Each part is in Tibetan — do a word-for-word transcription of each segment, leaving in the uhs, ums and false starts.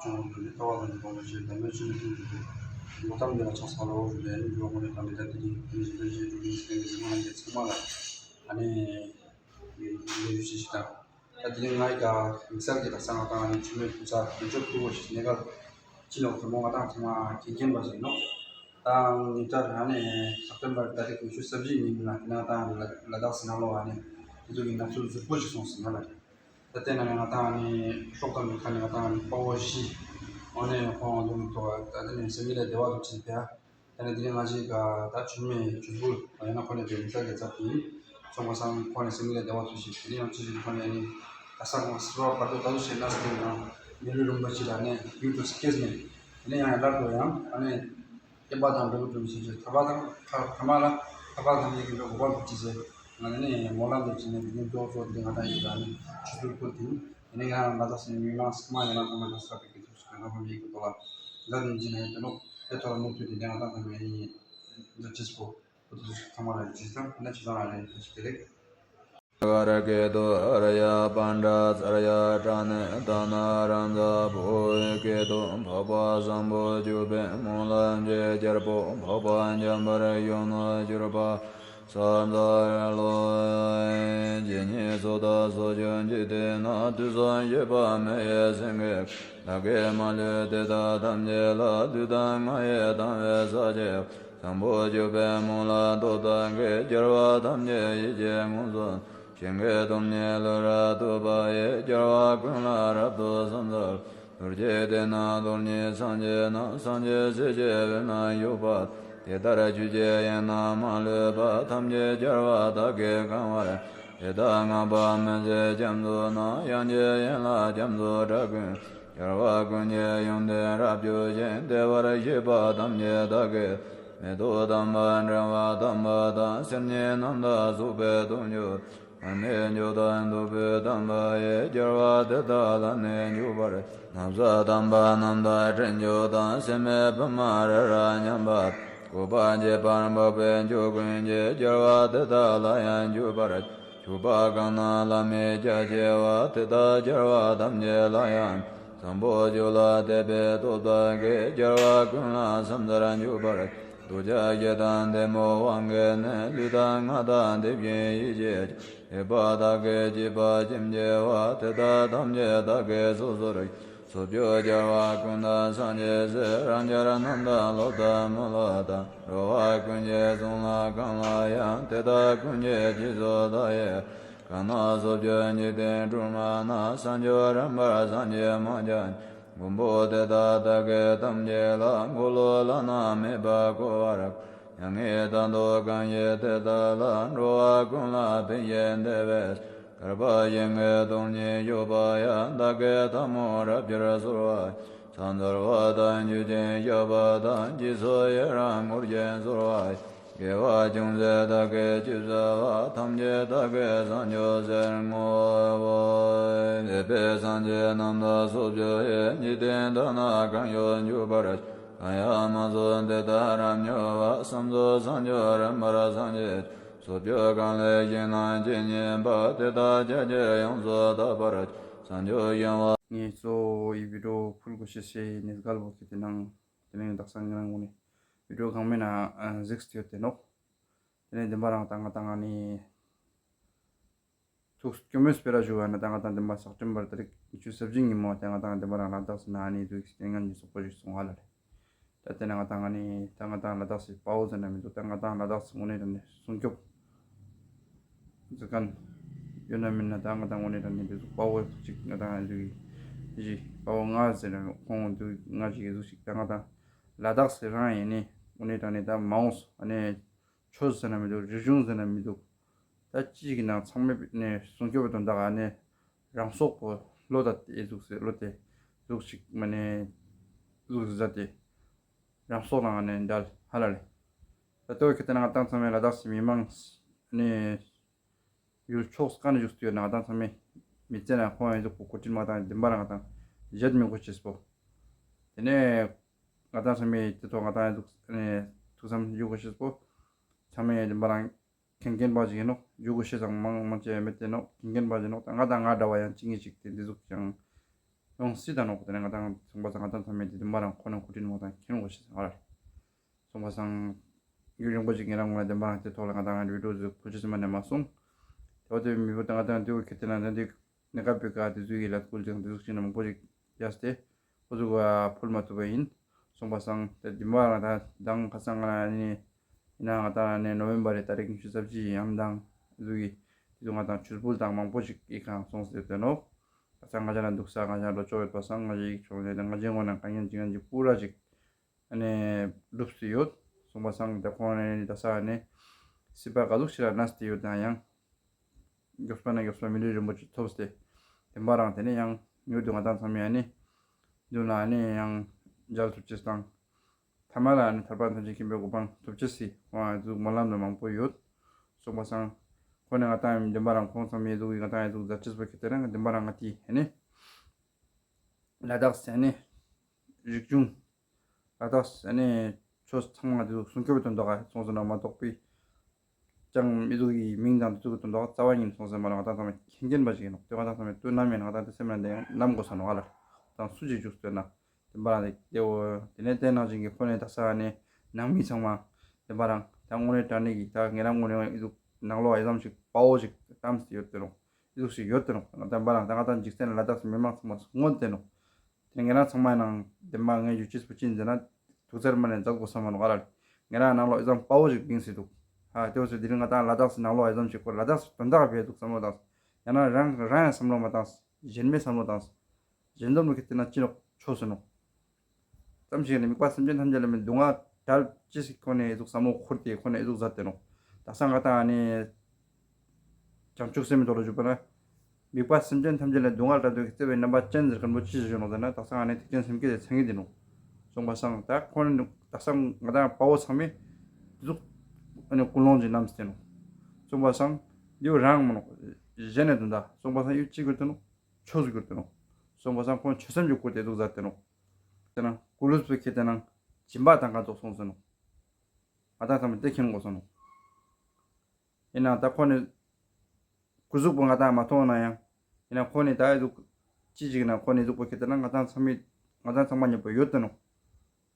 ཆུང་དུ་ནི་ལྟ་བ་དང་ནི་སྒོམ་པ་ཞེས་བདག་མེད་ཆོས་ཀྱི་སྐུ་མཛད་དེ། མགོ་གཏམ་འདི་ལ་ཕྱག་འཚལ་ལོ། ཞུ་ལས་ནི་འགྱུར་བ་དངོས་གནས་དམ་པའི་ཐབས་ཀྱི་སྟེང་དེ་ནི་ཞིང་དུ་ཞིང་དུ་ཞིང་དུ་ཞིང་དུ་ཚང་མ་ལ་ཨ་ནི་ལས་ཞུ་ཞིག་དང་། ད་དེ་རིང་ང་ཡི་ག་དམིགས་བསལ་གྱི་དག་ས་ང་དང་ཨ་ནི་ཆུ་མོའི་ཕུག་ས་དུས་ཚོད་ཐུག་པ་ཞིག་གནས་སྐབས་ཅི་ལོག་དེ་མོ་ང་དང་ཚང་མ་མཁྱེན་མཁྱེན་པ་ཞིག་ནོ། ད་ཉིན་ལྟར་ཨ་ནི་སེབ་ཊེམ་པར་ཏ་རིག་ཉི་ཤུ་རྩ་བཞི་ཉིན་ལ་ང་དང་ལ་དྭགས་སི་ནང་ལོགས་ཨ་ནི་དེ་ཚོ་གི་ནག་ཚུལ་ཟུར་པོ་ཞིག་སོང་ཟིན་ན་ལ། ད་ལྟའི་ནང་ང་དང་ནི་ཤོག་དང་མི་ཁ་ནི་ང་དང་ནི་དཔའ་བོ་བཞི། འོ་ནས་ཁོང་ལུང་ཐོག་ད་ལྟ་ནི་སེམས་ཉིད་ལ་བདེ་བ་ཐོབ་ཅིག་ཕེ། ད་ནི་དེ་ནི་ང་ཞིག་ག་ད་ཆུ་མེ་ཆུ་བུར་ཡང་ན་ཁོ་ནི་བེ་མི་ས་གི་ཚབ་ཡིན། སོང་བ་སང་ཁོ་ནི་སེམས་ཉིད་ལ་བདེ་བ་ཐོབ་ཅིག་དེ་ནི་ཡང་ཅི་ཞིག་ཁོ་ནི་ནི་ད་ས་ཁོང་སི་ར་བར་དུ་ད་དུ་ཞེ་ན་སི་ཡང་མི་ལུས་རུམ་པ་ཅི་ལ་ནི་ཡུལ་དུ་སྐྱེས་ནས་དེ་ནི་ཡང་ཡང་ལར་དུ་ཡང་ཨ་ནི། སྐྱེ་བ་དང་འབྲས་བུ་དུ་མི་ཤེས་ཀྱི་ཐར་པ་དང་ཐར་ཐ་མ་ལ་ཐར་པ་དང་ཡི་གེ་འགྲོ་གོ་པ་འདུག་ཅི་ཟེར། ང་ནི་ནི་སྨོན་ལམ་འདེབས་ཀྱི་ནི་འདི་ནི་གཙོ་བོ་གཙོ་འདི་ང་དང་ཡི་ག་ནི་ཆུ་ཚུལ་ཁུལ་དེ་ཡིན་ནི་ང་རང་ང་དང་སེམས་མི་མང་སྐུ་མ་ཡིན་ན་ཚང་མ་དང་ས་པའི་གི་ཐུགས་སུ་གང་གང་མི་ཡི་གི་ཐོག་ལ་ང་དང་ཡིན་ཅི་ན་ཡོད་དེ་ནོ། དེ་ཐོག་ལ་མུ་མཐུད་དེ་ང་དང་ཐ་མ་ཡིན་འདི་ཅིས་པོ་ཁོ་ཐུགས་སུ་ཚང་མ་ལ་ཡིན་ཅི་ཙམ་ན་ཅི་ཙམ་ལ་ནི་ཐུགས་སུ་དེ་རེད། གར་སྐད་དུ་ཨརྱ་པཎྜི་ཏ་ཨརྱ་པྲ་ཎི་ཏཱ་ན་རཱ་ཛ་བོད་སྐད་དུ་འཕགས་པ་སམ་བྷོ་ཇོ་བོས་སྨོན་ལམ་བྱེད་རྒྱལ་པོ་འཕགས་པ་འཇམ་དཔལ་གཞོན་ནུར་གྱུར་པ་ས་ཛ་ལོ། ཇི་སྙེད་སུ་དག་སུ་བྱོན་འཇིག་རྟེན་ན། དུས་གསུམ་གཤེགས་པ་མི་ཡི་སེང་གེ། བདག་གིས་མ་ལུས་དེ་དག་ཐམས་ཅད་ལ། ལུས་དང་ངག་ཡིད་དང་བས་ས་སྐྱེ་བ། སམ་བྷོ་ཇོ་བོའི་སྨོན་ལམ་སྟོབས་དག་གིས། རྒྱལ་བ་ཐམས་ཅད་ཡིད་ཀྱིས་མངོན་སུམ། ཞིང་གི་སྟོང་ཉིད་ལུས་རབ་ཐོབ་པ་ཡི། རྒྱལ་བ་ཀུན་ལ་རབ་ཏུ་ཕྱག་འཚལ་ལོ། རྡོ་རྗེ་གདན་ན་རྡོར་སྙིང་སངས་རྒྱས་ན། སངས་རྒྱས་སྲས་ཀྱི་དབུས་ན་བཞུགས་པ། དེ་ལྟར་ཆོས་ཀྱི་དབྱིངས་རྣམས་མ་ལུས་པ། ཐམས་ཅད་རྒྱལ་བ་དག་གིས་གང་བར། དེ་དག་བསྔགས་པ་སྨོན་ཚིག་རྒྱ་མཚོ་རྣམས། དབྱངས་ཀྱི་ཡན་ལག་རྒྱ་མཚོའི་སྒྲ་ཀུན། རྒྱལ་བ་ཀུན་གྱི་ཡོན་ཏན་རབ་བརྗོད་ཅིང་། བདེ་བར་གཤེགས་པ་ཐམས་ཅད་དག་གི། མེ་ཏོག་དམ་པ་དྲི་བ་དམ་པ་དང་། གསེར་སྙན་རྣམས་དང་བཙོག་པའི་དུང་ཆུ། མར་མེ་མཆོག་དང་བདུག་སྤོས་དམ་པ་ཡིས། རྒྱལ་བ་དེ་དག་ལ་ནི་འཇུག་པར། ན་བཟའ་དམ་པ་རྣམས་དང་སྤྲིན་ཆུ་དང་། སྲན་མའི་བི་མ་རི་རབ་མཉམ་པ། བཀོད་པ་ཁྱད་པར་འཕགས་པའི་མཆོག་ཀུན་གྱིས། རྒྱལ་བ་དེ་དག་ལ་ཡང་འཇུག་པར། མཆོད་པ་གང་རྣམས་བླ་མེད་རྒྱ་ཆེ་བ། དེ་དག་རྒྱལ་བ་ཐམས་ཅད་ལ་ཡང་། སམ་བྷོ་ཇོ་ལ་དད་པའི་སྟོབས་དག་གིས། རྒྱལ་བ་ཀུན་ལ་ཕྱག་འཚལ་འཇུག་པར། ཐུགས་རྗེ་ཞེ་དང་ལྡན་པའི་དབང་གིས་ནི། ལུས་དང་ངག་དང་དེ་བཞིན་ཡིད་ཀྱིས་ཀྱང་། ཡོད་པ་དག་གི་བྱེད་པ་ཇི་མི་བྱེད་པ། དེ་དག་ཐམས་ཅད་བདག་གིས་སོ་སོར། སུ་བྱོན་རྒྱལ་བ་ཀུན་བདག་སངས་རྒྱས་སྲས། རང་རྒྱལ་རྣམས་དང་སློབ་དང་མི་སློབ་དང་། འགྲོ་བ་ཀུན་གྱི་གསུང་ལ་གང་ལ་ཡང་། དེ་དག་ཀུན་གྱི་རྗེས་སུ་བདག་ཡི། གང་རྣམས་སུ་བྱོན་འཇིག་རྟེན་སྒྲོན་མ་ན། བྱང་ཆུབ་རིམ་པར་སངས་རྒྱས་མ་ཆགས། མགོན་པོ་དེ་དག་བདག་གིས་ཐམས་ཅད་ལ། འཁོར་ལོ་བླ་ན་མེད་པ་བསྐོར་བར། མྱ་ངན་འདའ་སྟོན་གང་བཞེད་དེ་དག་ལ། འགྲོ་བ་ཀུན་ལ་ཕན་ཞིང་བདེ་བའི། བསྐལ་པ་ཞིང་གི་སྟོང་ཉིད་བཞུགས་པ་ཡང་། བདག་གི་ཐལ་མོ་རབ་ཕྱིར་གསོལ་བ། ཕྱག་འཚལ་བ་དང་མཆོད་ཅིང་བཤགས་པ་དང་། རྗེས་སུ་ཡི་རང་བསྔོ་ཞིང་གསོལ་བ། དགེ་བ་ཅུང་ཟད་བདག་གིས་ཅི་བསགས་པ། ཐམས་ཅད་བདག་གིས་བྱང་ཆུབ་ཕྱིར་བསྔོ་བ། འདས་པའི་སངས་རྒྱས་རྣམས་དང་སུ་བྱོན་ཡང་། འཇིག་རྟེན་དག་ན་གང་བཞུགས་འཇུག་པར། གང་ཡང་མ་གཟིགས་དེ་དག་རབ་མྱུར་བར། བྱང་ཆུབ་བྱང་ཆུབ་རིམ་པར་སངས་རྒྱས། སུ་བྱོན་གང་ལས་ཞིང་རྣམས་ཇི་སྙེད་པ། དེ་དག་ཕྱོགས་བཅུར་ཡོངས་སུ་དག་པར། བྱང་ཆུབ་ཤིང་དབང་ངས་གཙོ་བོ་ཡི་བི་ཌི་ཡོ་ཕུལ་དགོས་ཤེས་ཤེས་ནས་གལ་པོ་ཁེ་དེ་ནང་དེ་ནས་དག་ས་ངེད་རང་ངོ་ནས་བི་ཌི་ཡོ་གང་མེད་ན་གཟིགས་ཏེ་ཡོད་དེ་ནོ། དེ་ནས་བདེན་པ་རང་ད་ང་ད་ང་ནས་ཐུགས་སྐྱོ་མོས་སྤེ་ར་ཞུ་བ་ན་ད་ང་ད་བདེན་པ་སེབ་ཊེམ་བར་ཏ་རིག་ཉི་ཤུ་རྩ་བཞི་ཉིན་མོ་ད་ང་ད་ང་བདེན་པ་རང་ལ་དྭགས་སུ་ན་ནི་དུས་ཀྱི་རྟེན་ངན་གྱི་སོག་པོ་ཞིག་སོང་ཧ་ལ་རེད། ད་དེ་ན་ང་དང་ང་ནི་ད་ང་དང་ལ་དྭགས་སི་དཔའ་བོ་ཟེར་ན་མི་འདུག་ད་ང་དང་ལ་དྭགས་སི་དངོས་གནས་དྲང་གནས་སྲུང་སྐྱོབ་ཟེར་མཁན་ཡོད་ན་མིན་ན། ད་ང་དང་དངོས་གནས་དྲང་གནས་འདི་ཚོ་དཔའ་བོ་ཅིག་ང་དང་འདི་གི་དཔའ་བོ་ང་ཟེར་ན་ཁོང་འདི་ང་ཞིག་གི་གཟུགས་ཤིག་ད་ང་དང་ལ་དྭགས་སི་རང་ཡིན་ནི་དངོས་གནས་དྲང་གནས་ད་མ་འོངས་སོ་ཨ་ནི། ཆོས་ཟེར་ན་མི་འདུག་རིག་གཞུང་ཟེར་ན་མི་འདུག་ད་ཅི་གི་ནང་ཚང་མས་ནས་སྲུང་སྐྱོབ་དོན་དག་ཨ་ནས་རང་སྲོག་གོ་བློ་ད་དེ་ཟུག་ཟེར་བློ་དེ་ཟུག་ཞིག་མ་ནས་ཟུག་ཟེར་དེ་རང་སྲོག་ལ་ཨ་ནས་འདྲ་ཧ་ལ་ལེ། ད་ལྟ་བའི་ཁ་ཏེ་ན་ང་ཏང་ཚང་མས་ལ་དྭགས་སི་མི་མང་ནས་ཡུལ་ཕྱོགས་ག་ནས་བཞུགས་ཏེ་ཡོད་ན་ང་ཏང་ཚང་མས་མི་ཚེ་ན་ཁོང་ཡང་ཟུག་གོ་གོ་ཁྲིད་མ་དང་བདེན་པ་རང་ང་ཏང་བཞེད་མི་དགོས་ཤེས་པོ། དེ་ནས་ང་ཏང་ཚང་མས་དེ་ཐོག་ང་ཏང་ཡང་ཟུག་ནས་ཐུགས་བསམ་ཡོད་དགོས་ཤེས་པོ། ཚང་མས་བདེན་པ་རང་མཁྱེན་མཁྱེན་པ་ཞིག་ཡིན་ནོ། ཡོད་དགོས་ཤེས་ཙང་མང་མང་ཆེ་མེད་དེ་ནོ། མཁྱེན་མཁྱེན་པ་ཞིག་ཡིན་ནོ། ད་ང་དང་ང་འདྲ་བ་ཡང་ཅི་ངེས་ཤིག་དེ་འདི་ཟུག་ཀྱང་ ཡོང་སྲིད་ད་ནོག་དེ་ནས་ང་དང་སོང་པ་སང་ང་དང་ཚང་མས་དེ་དུ་མ་རང་ཁོ་ན་ཁུ་ཁྲིན་མོ་དང་ཁྱེད་ནོ་གོ་ཤེས་ང་ར་སོང་པ་སང་ཡུ་རིང་པོ་ཅིག་ངེད་རང་ངོ་ལ་དེ་མ་རང་དེ་ཐོག་ལ་ང་དང་ང་བི་ཌིའོ་ཟིག་ཁུ་ཁྲིད་སི་མ་ནས་མ་སོང་། དེ་བ་དེ་མི་བུ་དང་ང་དང་དེ་བ་ཁེ་དེ་ན་དེ་འདི་ནི་ཀ་པི་ཀ་དེ་ཚུ་ཡི་ལ་སྐུལ་ཅིང་དེ་ཚུ་ཅིག་ན་མང་པོ་ཅིག་ཡས་ཏེ་ཁོ་ཚུ་ག་ཕུལ་མ་ཐུབ་པ་ཡིན། སོང་པ་སང་དེ་དེ་མ་རང་ད་དང་ཁ་སང་ང་ནི་ཡིན་ན་ང་དང་ནི་ནོ་བེམ་བར་རི་ཏ་རིག་ཉི་ཤུ་རྩ་བཞི་ཡི་ཡང་དང་དེ་ཚུ་གི་དེ་ཚུ་ང་དང་ཆུ་སྤུལ་དང་མང་པོ་ཅིག་ཡི་གང་སོང་ཟེར་དེ་ནོ། ད་ང་ཅག་ལ་འདུག་ས་ང་ཅག་ལོ་ཅོག་ཡོད་པ་སང་ང་ཅག་ཡིག་ཆོག་ནས་ང་ཅག་ངོ་ན་དཀའ་ངལ་ཅིག་ང་ཅག་པུ་ར་ཅིག་ཨ་ནི་ལུབས་སུ་ཡོད། སོང་པ་སང་ད་ཁོང་ནས་ད་ས་ཨ་ནི་སྲིད་པ་ག་ཟུག་ཞིག་ལ་གནས་ཏེ་ཡོད་ན་ཡང་མགྱོགས་པ་ན་མགྱོགས་པ་མི་ལུས་རིན་པོ་ཆེ་ཐོབ་སྟེ་དེ་འབའ་རང་དེ་ནས་ཡང་མྱུར་དུ་ང་དང་ཚང་མས་ཨ་ནི་མདུན་ལ་ཨ་ནི་ཡང་མཇལ་ཐུབ་ཅེས་དང་། ཐ་མ་ལ་ཨ་ནི་ཐར་པ་ཐམས་ཅད་མཁྱེན་པའི་གོ་འཕང་ཐོབ་ཅེས་སི་ཁོང་ཨ་ཟུག་སྨོན་ལམ་ལ་མང་པོ་ཡོད། སོང་པ་སང་ཁོ་ནས་ང་དང་དེ་འབའ་རང་ཁོང་ཚང་མས་ཨ་ཟུག་ང་དང་ཨ་ཟུག་མཛད་ཅེས་པ་ཁེ་དེ་རང་དེ་འབའ་རང་ང་དེ་ཨ་ནི་ལ་དྭགས་ཟེར་ནི་རིག་གཞུང་། ལ་དྭགས་ཟེར་ནི་ཆོས་ཚང་མ་དེ་ཚོ་སྲུང་སྐྱོབ་དོན་དག་ག་སོང་ཟེར་ན་མ་གཏོགས་པའི་ཅང་མི་ཚོ་གི་མིང་དང་དེ་ཚོ་གི་དོན་དག་རྩ་བ་ཉིད་ནས་སོང་ཟེར་མ་ལ་ང་དང་ཚང་མ་མཁྱེན་མཁྱེན་པ་ཞིག་ཡིན་ནོ། དེ་ང་དང་ཚང་མས་དུ་ནམ་ཡིན་ང་དང་དེ་སེམས་ལ་འདི་ནམ་དགོས་ས་ནོ་ཨ་ལ་དང་སུ་ཅིག་བཅུག་ཟེར་ན་དེ་འབའ་རང་དེ་དེ་འོ་དེ་ནས་དེ་ནང་བཞིན་གྱི་ཁོ་ནས་ད་ས་ནས་ནང་མི་ཚང་མ་དེ་འབའ་རང་ད་དངོས་གནས་དྲང་གནས་ཀྱི་ད་ངེད་རང་དངོས་གནས་ཨི་ཟུག་ནང་ལོགས་ཨི་ཙམ་ཞིག་དཔའ་བོ་ཞིག་གཏམས་ཏེ་ཡོད་དེ་ནོ། ཨི་ཟུག་ཞིག་ཡོད་དེ་ནོ། ང་དང་འབའ་རང་ད་ང་དང་འཇིག་རྟེན་ལ་དྭགས་སུ་མི་མང་ཚང་མ་སྔོན་དེ་ནོ། དེ་ངེད་རང་ཚང་མའི་ནང་དེ་མ་ངས་ཡུ་ཅིས་པུ་ཅིན་ཟེར་ན་དུག་རྩར་མ་ནས་འཛག་དགོས་ས་མ་ནོ་ཨ་ལ། ངེད་རང་ནང་ལོགས་ཨི་ཙམ་དཔའ་བོ་ཞིག་བིང་སྲིད་འདུག་ཧ་དེ་བ་ཚོ་དེ་རིང་ང་དང་ལ་དྭགས་སུ་ནང་ལོགས་ཨི་ཙམ་ཞིག་ཁོ་ལ་དྭགས་སུ་དོན་དག་བས་འདུག་བསམ་བློ་བཏང་། ཡང་ན་རང་རང་ཡང་བསམ་བློ་མ་བཏང་། གཞན་མའི་བསམ་བློ་བཏང་། གཞན་དོན་མི་ཁེ་དེ་ན་ཅི་ནོ་ཆོས་སུ་ནོ། ཙམ་ཞིག་ནི་དམིགས་པ་སེམས་ཅན་ཐམས་ཅད་ལ་མི་སྡུག་བསྔལ་བྲལ་ཅི་ཞིག་ཁོ་ནས་ཨི་ཟུག་བསམ་བློ་འཁོར་ཏེ་ཁོ་ནས་ཨི་ཟུག་མཛད་དེ་ནོ། ད་ས་ང་དང་ཨ་ནི་བྱང་ཆུབ་སེམས་མི་ཐོག་ལ་བཞུགས་པ་ན། དམིགས་པ་སེམས་ཅན་ཐམས་ཅད་ལ་སྡུག་བསྔལ་བྲལ་དུ་བརྩེ་བའི་རྣམ་པ་ཅན་ཟེར་མཁན་པོ་ཅི་ཞིག་ཡོད་ནོ་ཟེར་ན་ད་ས་ང་ནས་ཐེག་ཆེན་སེམས་བསྐྱེད་དེ་མཚན་གྱི་འདི་ནོ། སོང་པ་སང་ད་ཁོ་ནས་ད་ས་ང་དང་དཔའ་བོ་ཚང་མས་ཨི་ཟུག་ཨ་ནི་ཀུན་སློང་ཅིག་བསྣམས་ཏེ་ནོ། སོང་པ་སང་འདི་བོ་རང་མ་ནོ། གཞན་ནས་དོན་དག་སོང་པ་སང་ཡུ་ཅི་གུར་ཏེ་ནོ། ཆོས་སུ་གུར་ཏེ་ནོ། སོང་པ་སང་ཁོང་ཆོས་སེམས་ཀྱི་སྐུར་ཏེ་ཨི་ཟུག་མཛད་དེ་ནོ། དེ་ན་ཀུ་ལུས་པའི་ཁེ་དེ་ན་སྦྱིན་པ་དང་ག་ཚོགས་སོང་ཟེར་ནོ། ང་དང་ཚང་མས་དེ་མཁྱེན་དགོས་སོང་ནོ། ཡིན་ན་ད་ཁོ་ནི་སྐུ་གཟུགས་པོ་ང་དང་མ་མཐོང་ན་ཡང་། ཡིན་ན་ཁོ་ནི་ད་ཨི་ཟུག་ཅི་ཞིག་ན་ཁོ་ནི་གཟུགས་པོ་ཁེ་དེ་ན་ང་དང་ཚང་མས་ང་དང་ཚང་མ་མཉམ་པོ་ཡོད་དེ་ནོ།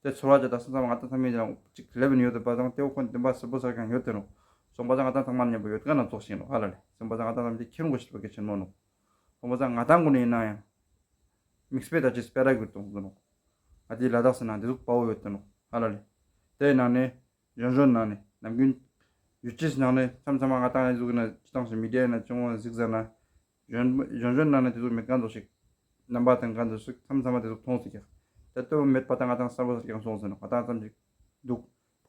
དེ་ཚོར་བ་ཅིག་ད་སང་ཚང་མ་ང་དང་ཚང་མས་ཡང་ཅིག་ལེབ་ནི་ཡོད་དེ་པ་དང་དེ་བོ་ཁོ་ནི་དེ་འབའ་སྲིད་པོ་སར་ཀྱང་ཡོད་དེ་ནོ། སོང་པ་སང་ང་དང་ཚང་མ་མཉམ་པོ་ཡོད་ག་ན་ཚོགས་ཤིང་ནོ་ཧ་ལ་ལེ། སོང་པ་སང་ང་དང་ཚང་མས་དེ་མཁྱེན་དགོས་ཤེས་པ་གལ་ཆེན་མོ་ནོ། སོང་པ་སང་ང་དང་ཀུན་ནི་ཡིན་ན་ཡང་། དམིགས་དཔེ་ད་ཅི་སྤེ་ར་གུར་གཏོང་དགོས་ནོ། ང་དེ་ལ་དྭགས་སུ་ན་དེ་ཟུག་དཔའ་བོ་ཡོད་དེ་ནོ་ཧ་ལ་ལེ། དེ་ནང་ནས་གཞོན་གཞོན་ནང་ནས་ནམ་རྒྱུན་ཡུ་ཅིས་ནང་ནས་མཚམས་མཚམས་མ་ང་དང་ཨི་ཟུག་ན་སྤྱི་བཏང་ཞིག་མི་ཌི་ཡ་ན་ཅུང་བ་གཟིགས་ཟ་ན། གཞོན་གཞོན་གཞོན་ནང་ནས་དེ་ཟུག་མེད་ག་འདུག་ཞིག་རྣམ་པ་དང་ག་འདུག་ཞིག་མཚམས་མཚམས་མ་དེ་ཟུག་མཐོང་སྲིད་ཀྱང་། དེ་ལྟ་བུ་མེད་པ་དང་ང་དང་གསར་པོ་ཟེར་ཀྱང་སོང་ཟེར་ནོ། ང་དང་ཙམ་ཞིག་འདུག་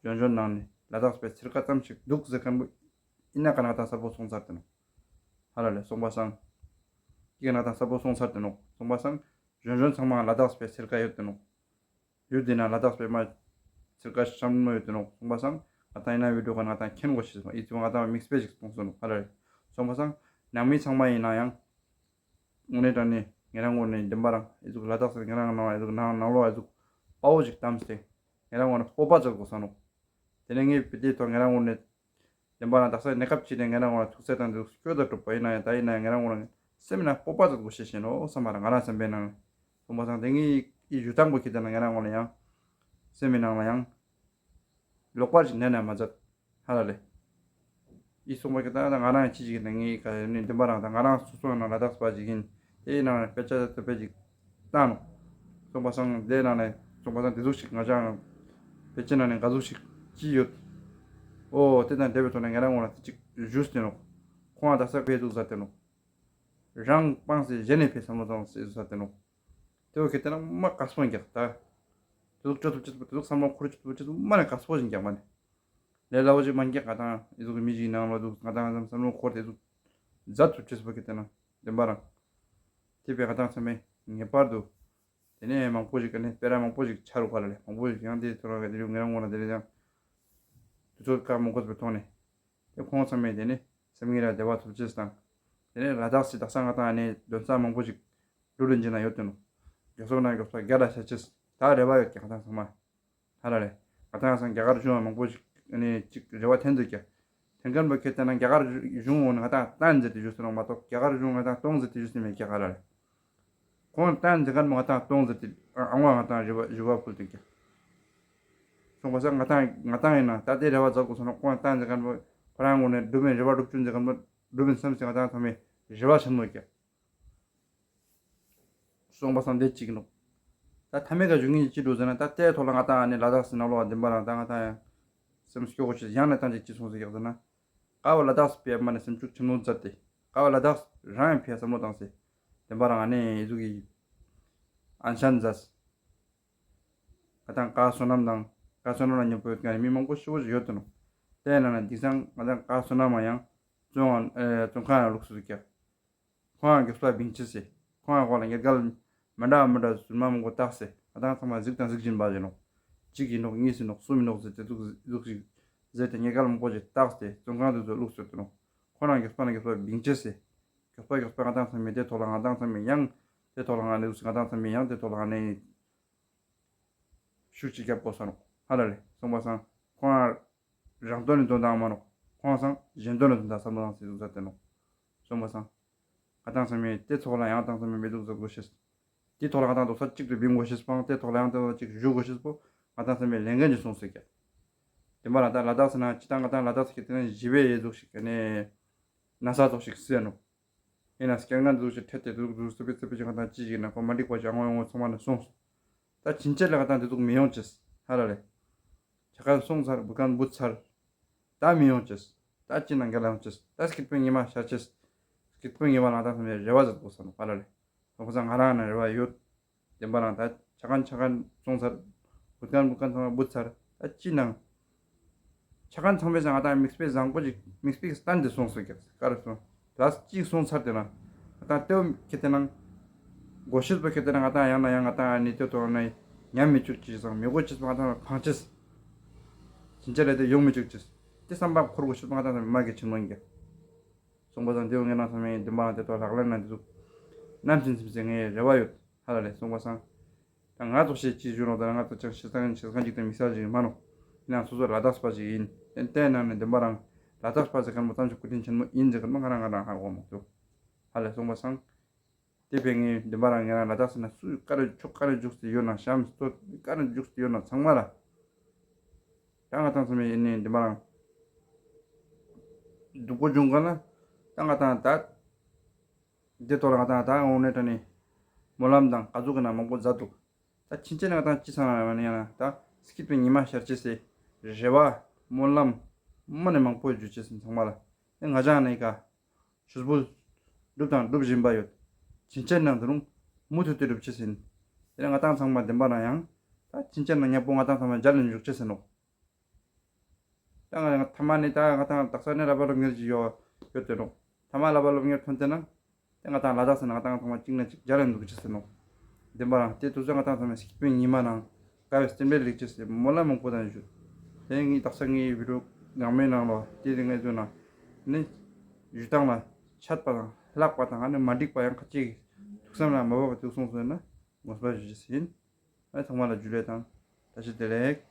གཞོན་གཞོན་ནང་ནས་ལ་དྭགས་པའི་ཚེར་ཀ་ཙམ་ཞིག་འདུག་ཟེར་མཁན་པོ་ཡིན་ན་ག་ན་ང་དང་གསར་པོ་སོང་ཚར་དེ་ནོ། ཧ་ལ་ལེ་སོང་པ་སང་། ཡིན་ན་ང་དང་གསར་པོ་སོང་ཚར་དེ་ནོ། སོང་པ་སང་། གཞོན་གཞོན་ཚང་མ་ལ་དྭགས་པའི་ཚེར་ཀ་ཡོད་དེ་ནོ། ཡུལ་འདི་ན་ལ་དྭགས་པའི་མ་ཚིར་ཀ་ཤམ་མོ་ཡོད་དེ་ནོ་སོང་པ་སང་ང་དང་ཡིན་ན་བི་ཌིའོ་ག་ང་དང་མཁྱེན་དགོས་ཤེས་སོང་ཨི་ཚོ་ང་དང་དམིགས་དཔེ་ཞིག་གཏོང་སོང་ནོ་ཧ་ལ་རེད། སོང་པ་སང་ནང་མི་ཚང་མ་ཡིན་ན་ཡང་དངོས་གནས་དྲང་གནས་ངེད་རང་ངོ་ནས་བདེན་པ་རང་ཨི་ཚོ་ལ་དྭགས་སི་ངེད་རང་ནང་ཨི་ཚོ་ནང་ནང་ལོགས་ཨི་ཚོ་དཔའ་བོ་ཞིག་བདམས་ཏེ་ངེད་རང་ངོ་ནས་སྤོབས་པ་བྱེད་དགོས་ས་ནོ། དེ་ནས་ངས་བི་དེའི་ཐོག་ངེད་རང་ངོ་ནས་བདེན་པ་རང་དག་ས་གནས་སྐབས་ཅིག་ནས་ངེད་རང་ངོ་ལ་ཐུག་ཚད་དང་འདི་སྐྱོ་དང་གྲུབ་པ་ཡིན་ན་ཡང་ད་ཡིན་ན་ཡང་ངེད་རང་ངོ་ལ་སེམས་ནང་སྤོབས་པ་ཙམ་དགོས་ཤེས་བཞིན་ནོ་བསམ་པ་རང་ང་རང་སེམས་པའི་ནང་ལ་སོང་པ་སང་དེ་ངའི་ཡུལ་དང་པོ་ཁྱེད་དེ་ན་ངེད་རང་ངོ་ལ་ཡང་སེམས་པའི་ནང་ལ་ཡང་ལོག་པར་ཞིག་ནས་ན་མ་མཛད་ཧ་ལ་ལེ། ཡིད་སོང་པ་ཁྱེད་ད་ང་རང་ཅི་ཞིག་ནས་ངའི་ག་ནི་བདེན་པ་རང་དང་ང་རང་སོ་སོ་ནང་ལ་དག་པ་ཞིག་ཡིན། དེའི་ནང་ལ་དཔེ་ཆ་དེ་དཔེ་ཅིག་བཏང་ནོ། སོང་པ་སང་དེའི་ནང་ནས་སོང་པ་སང་དེ་ཟུག་ཞིག་ང་ཅག་དཔེ་ཆའི་ནང་ནས་ག་ཟུག་ཞིག་ཅི་ཡོད། ཨོ་དེ་དང་འབྲེལ་བའི་ཐོག་ནས་ང་རང་ངོ་ལ་དེ་ཅིག་ཞུས་ཏེ་ནོ། ཁོང་ལ་དག་ས་ཕེ་ཟུག་ཟ་ཏེ་ནོ། རང་སྤངས་ཟེར་གཞན་ནས་ཕེ་བསམ་བློ་བཏང་ཟེར་ཟ་ཏེ་ནོ། དེ་བོ་ཁེ་དེ་ན་མ་དགའ་སྤོ་རྒྱག་ད། དེ་ཟུག་སྤྱོད་ཐུབ་ཅེས་པོ་དེ་ཟུག་བསམ་བློ་འཁོར་ཅེས་པོ་ཅེས་མ་ནས་དགའ་སྤོ་ཞིག་རྒྱག་མ་ནས། ལས་སླ་བོ་ཅིག་མ་འགྱེད་ང་དང་ཨི་ཟུག་གི་མི་ཞིག་ནང་ལོ་འདུག་ང་དང་བསམ་བློ་འཁོར་དེ་ཟུག་མཛད་ཐུབ་ཅེས་པོ་གི་དེ་ན་བདེན་པ་རང་། དེ་བས་ང་དང་ཚང་མས་ངེས་པར་དུ། དེ་ནས་མང་པོ་ཞིག་གི་ནས་སྤེ་ར་མང་པོ་ཞིག་ཆ་རུ་ག་ལ་ལས་མང་པོ་ཞིག་ཡང་དེ་ཐོ་རངས་གི་དེ་རིང་ངེད་རང་ངོ་ལ་དེ་རིང་ཡང་། དུས་ཚོད་ཁག་མང་པོ་ཚོའི་ཐོག་ནས། དེ་ཁོང་ཚང་མས་དེ་ནས་སེམས་ངེས་ར་བདེ་བ་ཐོབ་ཅེས་དང་། དེ་ནས་ལ་དྭགས་སི་དག་ས་ང་དང་ནས་དོན་རྩ་མང་པོ་ཞིག་འགྲུལ་ལུན་གྱི་ན་ཡོད་དེ་ནོ། རྒྱ་སོག་ན་རྒྱ་སོག་རྒྱ་ལ་ཤ་ཅེས་ད་རེ་བ་ཡོད་ཀྱང་ང་དང་ཚང་མ། ཧ་ལ་ལས། ང་དང་ཡང་སང་རྒྱ་གར་གཞུང་མང་པོ་ཞིག་ནས་ཅིག་རེ་བ་འཐེན་འདུག་ཀྱ། འཐེན་མཁན་པོ་ཁྱེད་ལྟ་ན་རྒྱ་གར་གཞུང་འོང་ནས་ང་དང་བཏང་མཛད་དེ་བཞུགས་སུ་རུང་མ་གཏོགས་རྒྱ་གར་གཞུང་ང་དང་གཏོང་མཛད་དེ་བཞུགས་སུ་མེད་ཀྱ་ཧ་ལ་ལས། ཁོང་ལྟ་མཛད་མཁན་པོ་ང་ཏང་སྟོང་ཟེར་ཏེ་ཨ་ང་ང་ཏང་རེ་བ་རེ་བ་ཕུལ་ཏེ་ཀྱང་། སོང་པ་སང་ང་ཏང་ང་ཏང་ཡིན་ན་ད་ལྟའི་རེ་བ་ཛག་གོ་སོང་ན་ཁོང་ལྟ་མཛད་མཁན་པོ་ཁོ་རང་ངོས་ནས་སྒྲུབ་མིན་རེ་བ་སྒྲུབ་བཅུག་མཛད་མཁན་པོ་སྒྲུབ་མིན་བསམ་སེ་ང་ཏང་ཚང་མས་རེ་བ་ཆེན་མོ་ཀྱང་། སོང་པ་སང་དེ་གཅིག་ནོག་ད་ཐ་མའི་ཀ་བཞུགས་མཁན་ཅི་འགྲོ་ཟེར་ན་ད་ལྟའི་ཐོག་ལ་ང་ཏང་ཨ་ནི་ལ་དྭགས་སུ་ནང་ལོགས་བདེན་པ་རང་ད་ང་ཏང་ཡང་སེམས་སྐྱོ་གོ་ཆེ་ཡང་ན་ཏང་ཅིག་ཅི་སོང་ཟེར་ཀྱང་ཟེར་ན། ཀ་བ་ལ་དྭགས་སུ་ཕེབས་མ་ནས་སེམས་ཤུགས་ཆེན་མོ་མཛད་དེ། ཀ་བ་ལ་དྭགས་སུ་རང་ཡང་ཕེབས་བསམ་བློ་བཏང་སེ། བདེན་པ་རང་ཨ་ནི་ཨི་ཟུག་གི་ཨན་ཤན་མཛད། ང་ཏང་ཀ་བསོད་ནམས་དང་ཀ་བསོད་ནམས་ལ་མཉམ་པོ་ཡོད་མཁན་མི་མང་པོ་ཞེ་པོ་ཞིག་ཡོད་དེ་ནོག་དེ་ནང་ན་དེང་སང་ང་ཏང་ཀ་བསོད་ནམས་མ་ཡང་བཙོན་ཨ་བཙོན་ཁང་ཡང་ལུགས་སུ་བཀྱག་ཁོང་ཡང་མགྱོགས་པ་བིང་ཆེ་སེ། ཁོང་ཡང་ཁོང་ལ་ཉེར་སྐལ་མི་འདྲ་མི་འདྲ་ཟུར་མ་མང་པོ་བཏགས་སེ་ང་ཏང་ཚང་མ་གཟིགས་དང་གཟིགས་བཞིན་པ་ཡིན་ནོག་གཅིག་ཡིན་ནོག་གཉིས་ཡིན་ནོག་གསུམ་ཡིན་ནོག་ཟེར་ཏེ་འདུག་འདུག་ཞིག་ཟེར་ཏེ་ཉེར་སྐལ་མང་པོ་ཞིག་བཏགས་ཏེ་བཙོན་ཁང་དུ་ཚུར་བླུགས་སོང་དེ་ནོག་ཁོང་རང་མགྱོགས་པ་ན་མགྱོགས་པ་བིང་ཆེ་སེ། མགྱོགས་པ་མགྱོགས་པ་ང་ཏང་ཚང་མས་དེ་ཐོག་ལ་ང་ཏང་ཚང་མས་ཡང་དེ་ཐོག་ལ་ང་ནི་ང་ཏང་ཚང་མས་ཡང་དེ་ཐོག་ལ་ང་ནི་ཤུགས་ཅིག་རྒྱབ་དགོས་ས་ནོག་ཧ་ལ་ལེ། སོང་པ་སང་ཁོང་རང་དོན་ནི་དོན་དག་མ་ནོག་ཁོང་སང་གཞན་དོན་ནི་དོན་དག་བསམ་བློ་བཏང་སེ་འདུག་ཟེར་ཏེ་ནོག་སོང་པ་སང་ང་ཏང་ཚང་མས་དེ་ཐོག་ལ་ཡང་ཏང་ཚང་མས་མི་འདུག་ཟེར་དགོས་ཤེས། དེ་ཐོག་ལ་ང་ཏང་རྡོག་རྩ་གཅིག་ཏུ་བིང་དགོས་ཤེས་པོ་དེ་ཐོག་ལ་ཡང་ཏང་གཅིག་བཞུགས་དགོས་ཤེས་པོ་ང་ཏང་ཚང་མས་ལས་འགན་ཅིག་སོང་ཟེར་ཀྱང་། དེ་མ་ལ་ད་ལ་དྭགས་ཟེར་ན་ཅི་ད་ང་ཏང་ལ་དྭགས་ཟེར་གྱི་དེ་ན་ཞི་བའི་ཡེ་ཟུག་ཞིག་གི་ནས་ན་ས་ཐོག་ཞིག་སེ་ནོག་ཡིན་ན་སྐྱེ་ངན་འདུག་ཅེས་ཁྲེལ་ཏེ་འདུག་འདུག་སུ་པི་སུ་པི་ཅིག་ང་ཏང་ཅི་ཞིག་ན་ཁོ་མ་འགྲིག་པ་ཅིག་ཨང་ཨང་ཚང་མ་ནས་སོང་སོང་། ད་ཕྱིན་ཆད་ལ་ང་ཏང་འདི་ཚོགས་མི་ཡོང་ཅེས་ཧ་ལ་ལེ། ཆ་ཁན་སོང་ཚར་བུ་ཁན་བུ་ཚར། ད་མི་ཡོང་ཅེས། ད་ཅི་ན་འགལ་ཡོང་ཅེས། ད་སྐྱིད་པོའི་ཉི་མ་ཤར་ཅེས། སྐྱིད་པོའི་ཉི་མ་ལ་ང་ཏང་ཚང་མས་རེ་བ་ཟེར་དགོས་ས་ནོག་ཧ་ལ་ལེ། ཁོ་ཚང་ང་རང་ན་རེ་བ་ཡོད། བདེན་པ་རང་ད་ཆ་ཁན་ཆ་ཁན་སོང་ཚར། བུ་ཁན་བུ་ཁན་ཚང་མ་བུ་ཚར། ད་ཅི་ནང་། ཆ་ཁན་ཚང་མས་ང་ཏང་མིག་དཔེ་བཟང་པོ་ཅིག་མིག་དཔེ་སྟན་ཏེ་སོང་སོང་ཀྱག་ཀ་རུ་སོང་། ད་གཅིག་སོང་ཚར་ཏེ་ན། ང་ཏང་ལྟེ་བ་ཁེ་ཏེ་ནང་། དགོས་ཤེས་པ་ཁེ་ཏེ་ན་ང་ཏང་ཡང་ན་ཡང་ང་ཏང་ནི་ལྟེ་བ་ན་ཉམས་མི་བཅུག་ཅེས་སང་མི་དགོས་ཅེས་པ་ང་ཏང་ཕང་ཅེས། ཕྱིན་ཆད་ལ་དེ་ཡོང་མི་བཅུག་ཅེས། དེ་བསམ་པ་འཁོར་དགོས་ཤེས་པ་ང་ཏང་མ་གི་ཆེན་མོ་ཡིན་ཀྱག་སོང་པ་སང་དེ་བོ་ངས་ནང་ཚང་མའི་འདུན་པ་ལ་དེ་ཐོག་ལག་ལེན་ན་འདི་ཚོ་ནམ་ཕྱིན་ཚིམ་ཚེ་ངའི་རེ་བ་ཡོད། ཧ་ལ་ལས་སོང་པ་སང་། ད་ང་ཚོ་ཤེས་ཅི་ཞུ་རོགས་ད་ང་ཚོ་ཅང་ཤེས་སྟངས་ཤེས་སྟངས་ཅིག་དང་མི་གསལ་ཅིག་མ་ནོག་ཡིན་ནའང་སོ་སོ་ལ་དྭགས་པ་ཅིག་ཡིན། ཏན་ཏན་ནང་ནས་འདུན་པ་རང་ལ་དྭགས་པ་ཟེར་མཁན་པོ་ཙམ་ཞིག་སྐུ་དྲིན་ཆེན་མོ་ཡིན་ཟེར་མཁན་པོ་ང་རང་ང་རང་ཧ་གོ་མ་ཐུབ། ཧ་ལས་སོང་པ་སང་། དེ་བས་ངས་འདུན་པ་རང་ང་རང་ལ་དྭགས་ཟེར་ན་སུ་ཀ་རེ་ཕྱོགས་ཀ་རེ་འཇུག་སྟེ་ཡོད་ན་གཤམ་སྟོད་ཀ་རེ་འཇུག་སྟེ་ཡོད་ན་ཚང་མ་ལ། ད་ང་ཏང་ཚང་མས་ཡིན་ནའི་འདུན་པ་རང་སྡུག་པོ་བྱུང་ག་ན། ད་ང་ཏང་ད། འདི་ཐོག་ལ་ང་ཏང་ད་འོང་ནས་ད་ནི་སྨོན་ལམ་དང་ག་ཟུག་གི་ན་མང་པོ་མཛད་འདུག་ད་ཕྱིན་ཆད་ནས་ང་ཏང་ཅི་ཚང་ཡང་ན་ད་སྐྱིད་པའི་ཉི་མ་ཤར་ཅེས་སི་རེ་བ་སྨོན་ལམ་མ་ནས་མང་པོ་འཇུ་ཅེས་སི་ཚང་མ་ལ་ང་ཅང་ནི་ཀ་ཤུ་བུ་སྒྲུབ་དང་སྒྲུབ་བཞིན་པ་ཡོད། ཕྱིན་ཆད་ནང་དུ་རུང་མུ་མཐུད་དུ་སྒྲུབ་ཅེས་ཡིན། དེ་ནས་ང་ཏང་ཚང་མ་བདེན་པ་ན་ཡང་ད་ཕྱིན་ཆད་ནང་ཉག་པོ་ང་ཏང་ཚང་མ་མཇལ་ནས་འཇུག་ཅེས་ཡིན་ནོག་ད་ང་ང་ཐ་མ་ནི་ད་ང་ཏང་དག་ས་ནས་ར་བ་ལོ་ངེར་གྱི་ཡོད་ཡོད་དེ་ནོ། ཐ་མ་ར་བ་ལོ་ངེར་ཐོན་ཏེ་ན། དེ་ང་ཏང་ལ་དྭགས་ཟེར་ན་ང་ཏང་ཚང་མ་གཅིག་ན་གཅིག་རྒྱ་ར་འདུག་ཅི་ཟེར་ནོ། བདེན་པ་རང་དེ་དུས་ཚོད་ང་ཏང་ཚང་མ་སྐྱིད་པོའི་ཉི་མ་ནང་དགའ་བའི་སེམས་པའི་ལེགས་བྱས་སེ་སྨོན་ལམ་མང་པོ་དང་ཞུ། དེ་ངའི་དག་ས་ངའི་བི་ཌིའོ་ནང་མའི་ནང་ལོ་དེ་རིང་ངའི་དུས་ན་ནི་ཞུ་སྟངས་ལ་ཆད་པ་དང་ལྷག་པ་དང་ཨ་ནི་མ་འགྲིག་པ་ཡང་ཁ་ཅིག་ཐུགས་བསམ་ལ་མ་བབས་པ་དུས་སོང་སོང་ན་ངོ་སྤྲོད་ཞུ་ཅི་ཟིན། ཨ་ཚང་མ་ལ་འཇུ་ལེ་དང་བཀྲ་ཤིས་བདེ་ལེགས།